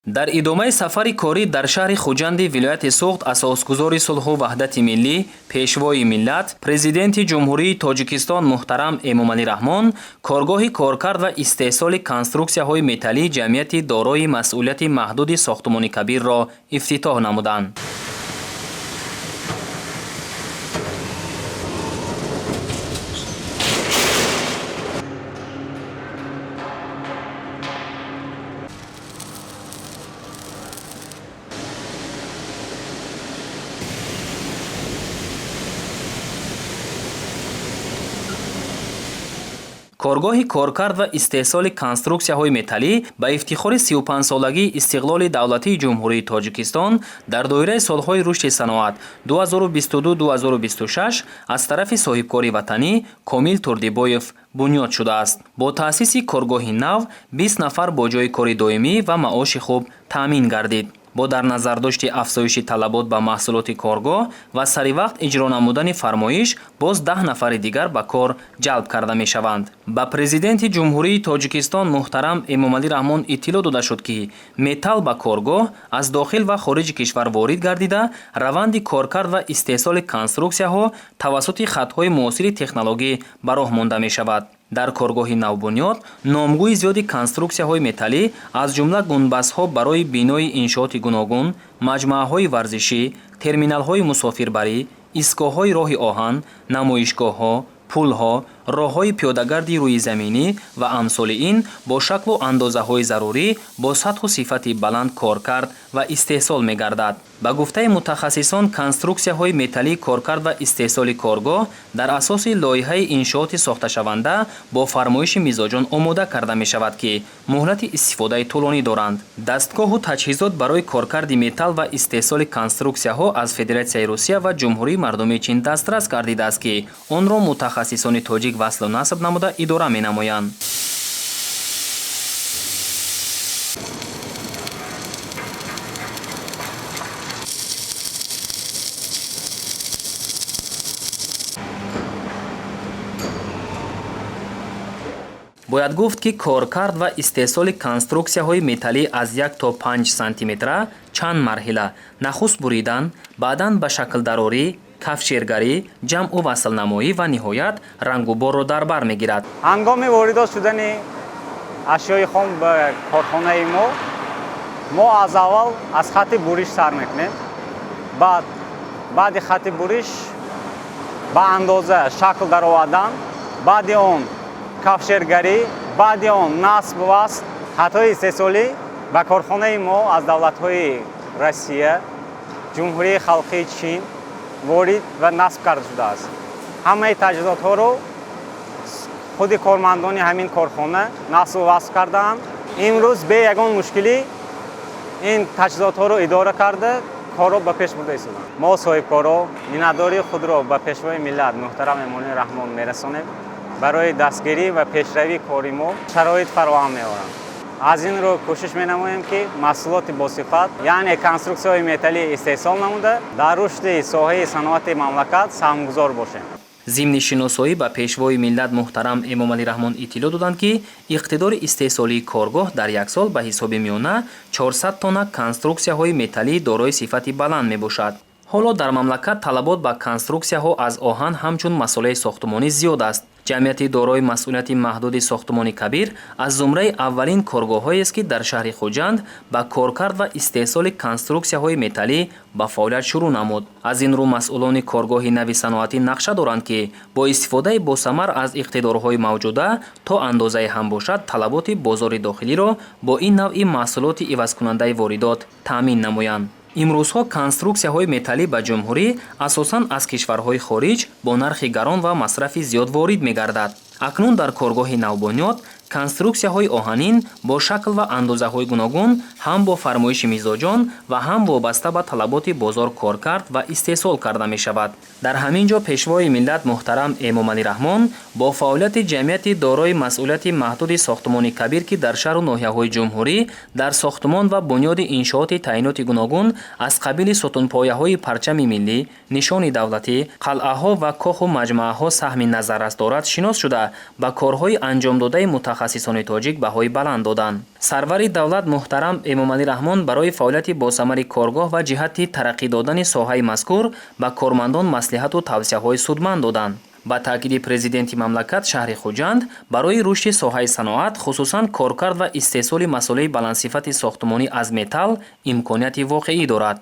Дар идомаи сафари корӣ дар шаҳри Хуҷанди вилояти Суғд асосгузори сулҳу ваҳдати миллӣ, Пешвои миллат, Президенти Ҷумҳурии Тоҷикистон муҳтарам Эмомалӣ Раҳмон коргоҳи коркард ва истеҳсоли конструксияҳои металлии ҷамъияти дорои масъулияти маҳдуди сохтумони кабирро ифтитоҳ намуданд. Коргоҳи коркард ва истеҳсоли конструксияҳои металлӣ ба ифтихори 35-солагии истиқлоли давлатии Ҷумҳурии Тоҷикистон дар доираи солҳои рушди саноат 2022-2026 аз тарафи соҳибкори ватанӣ Комил Турдибоев бунёд шудааст. Бо таъсиси коргоҳи нав 20 нафар бо ҷойи кори доимӣ ва маоши хуб таъмин гардид. Бо дар назардошти афзоиши талабот ба маҳсулоти коргоҳ ва саривақт иҷро намудани фармоиш, боз 10 нафари дигар ба кор ҷалб карда мешаванд. Ба Президенти Ҷумҳурии Тоҷикистон муҳтарам Эмомалӣ Раҳмон иттилоъ дода шуд, ки металл ба коргоҳ аз дохил ва хориҷи кишвар ворид гардида, раванди коркард ва истеҳсоли конструксияҳо тавассути хатҳои муосири технологӣ ба роҳ монда мешавад. Дар коргоҳи навбунёд номгӯи зиёди конструксияҳои металлӣ, аз ҷумла гунбазҳо барои бинои иншооти гуногун, маҷмӯаҳои варзишӣ, терминалҳои мусофирбарӣ, истгоҳҳои роҳи оҳан, намоишгоҳҳо, пулҳо, роҳҳои пиёдагарди рӯизаминӣ ва амсоли ин бо шаклу андозаҳои зарурӣ бо сатҳу сифати баланд коркард ва истеҳсол мегардад. Ба гуфтаи мутахассисон, конструксияҳои металлии коркард ва истеҳсоли коргоҳ дар асоси лоиҳаи иншооти сохташаванда бо фармоиши мизоҷон омода карда мешавад, ки муҳлати истифодаи тӯлонӣ доранд. Дастгоҳу таҷҳизот барои коркарди металл ва истеҳсоли конструксияҳо аз Федератсияи Русия ва Ҷумҳурии Мардумии Чин дастрас гардидааст, ки онро мутахассисони тоҷик васлу насб намуда идора менамоянд. Бояд гуфт, ки коркард ва истеҳсоли конструксияҳои металлӣ аз 1 то 5 сантиметра чанд марҳила: нахуст буридан, баъдан ба шаклдарорӣ, кафшергарӣ, ҷамъу васлнамоӣ ва ниҳоят рангуборро дар бар мегирад. Ҳангоми воридот шудани ашёи хом ба корхонаи мо, мо аз аввал аз хатти буриш сар мекунем. Баъд баъди хатти буриш ба андоза шакл даровардан, баъди он кафшергарӣ, баъди он насб, васл. Хатҳои истеҳсолӣ ба корхонаи мо аз давлатҳои Россия, Ҷумҳурии Халқии Чин ворид ва насб карда шудааст. Ҳамаи таҷҳизотҳоро худи кормандони ҳамин корхона насбу васл кардаанд. Имрӯз бе ягон мушкилӣ ин таҷҳизотҳоро идора карда, корро ба пеш бурда истоданд. Мо, соҳибкоро, миннатдории худро ба Пешвои миллат муҳтарам Эмомалӣ Раҳмон мерасонем. Барои дастгирӣ ва пешравии кори мо шароит фароҳам меоранд. Аз ин рӯ кӯшиш менамоем, ки маҳсулоти босифат, яъне конструксияҳои металлӣ истеҳсол намуда, дар рушди соҳаи саноати мамлакат саҳмгузор бошем. Зимни шиносоӣ ба Пешвои миллат муҳтарам Эмомалӣ Раҳмон иттилоъ доданд, ки иқтидори истеҳсолии коргоҳ дар як сол ба ҳисоби миёна 400 тонна конструксияҳои металлӣ дорои сифати баланд мебошад. Ҳоло дар мамлакат талабот ба конструксияҳо аз оҳан ҳамчун масолеҳи сохтумонӣ зиёд аст. Ҷамъияти дорои масъулияти маҳдуди сохтумони кабир аз зумраи аввалин коргоҳҳоест, ки дар шаҳри Хуҷанд ба коркард ва истеҳсоли конструксияҳои металлӣ ба фаъолият шурӯъ намуд. Аз ин рӯ масъулони коргоҳи нави саноатӣ нақша доранд, ки бо истифодаи босамар аз иқтидорҳои мавҷуда то андозае ҳам бошад талаботи бозори дохилиро бо ин навъи маҳсулоти ивазкунандаи воридот таъмин намоянд. Имрӯзҳо конструксияҳои металлӣ ба ҷумҳурӣ асосан аз кишварҳои хориҷ бо нархи гарон ва масрафи зиёд ворид мегардад. Акнун дар коргоҳи навбунёд конструксияҳои оҳанин бо шакл ва андозаҳои гуногун ҳам бо фармоиши мизоҷон ва ҳам вобаста ба талаботи бозор коркард ва истеҳсол карда мешавад. Дар ҳамин ҷо Пешвои миллат муҳтарам Эмомалӣ Раҳмон бо фаъолияти ҷамъияти дорои масъулияти маҳдуди сохтумони кабир, ки дар шаҳру ноҳияҳои ҷумҳурӣ дар сохтумон ва бунёди иншооти таъиноти гуногун аз қабили сутунпояҳои парчами миллӣ, нишони давлатӣ, қалъаҳо ва коху маҷмӯаҳо саҳми назаррас дорад, шинос шуда, ба корҳои анҷомдодаи мутахассисон мутахассисони тоҷик баҳои баланд доданд. Сарвари давлат муҳтарам Эмомалӣ Раҳмон барои фаъолияти босамари коргоҳ ва ҷиҳати тараққӣ додани соҳаи мазкур ба кормандон маслиҳату тавсияҳои судманд доданд. Ба таъкиди президенти мамлакат, шаҳри Хуҷанд барои рушди соҳаи саноат, хусусан коркард ва истеҳсоли масолеҳи баландсифати сохтмонӣ аз металл, имконияти воқеӣ дорад.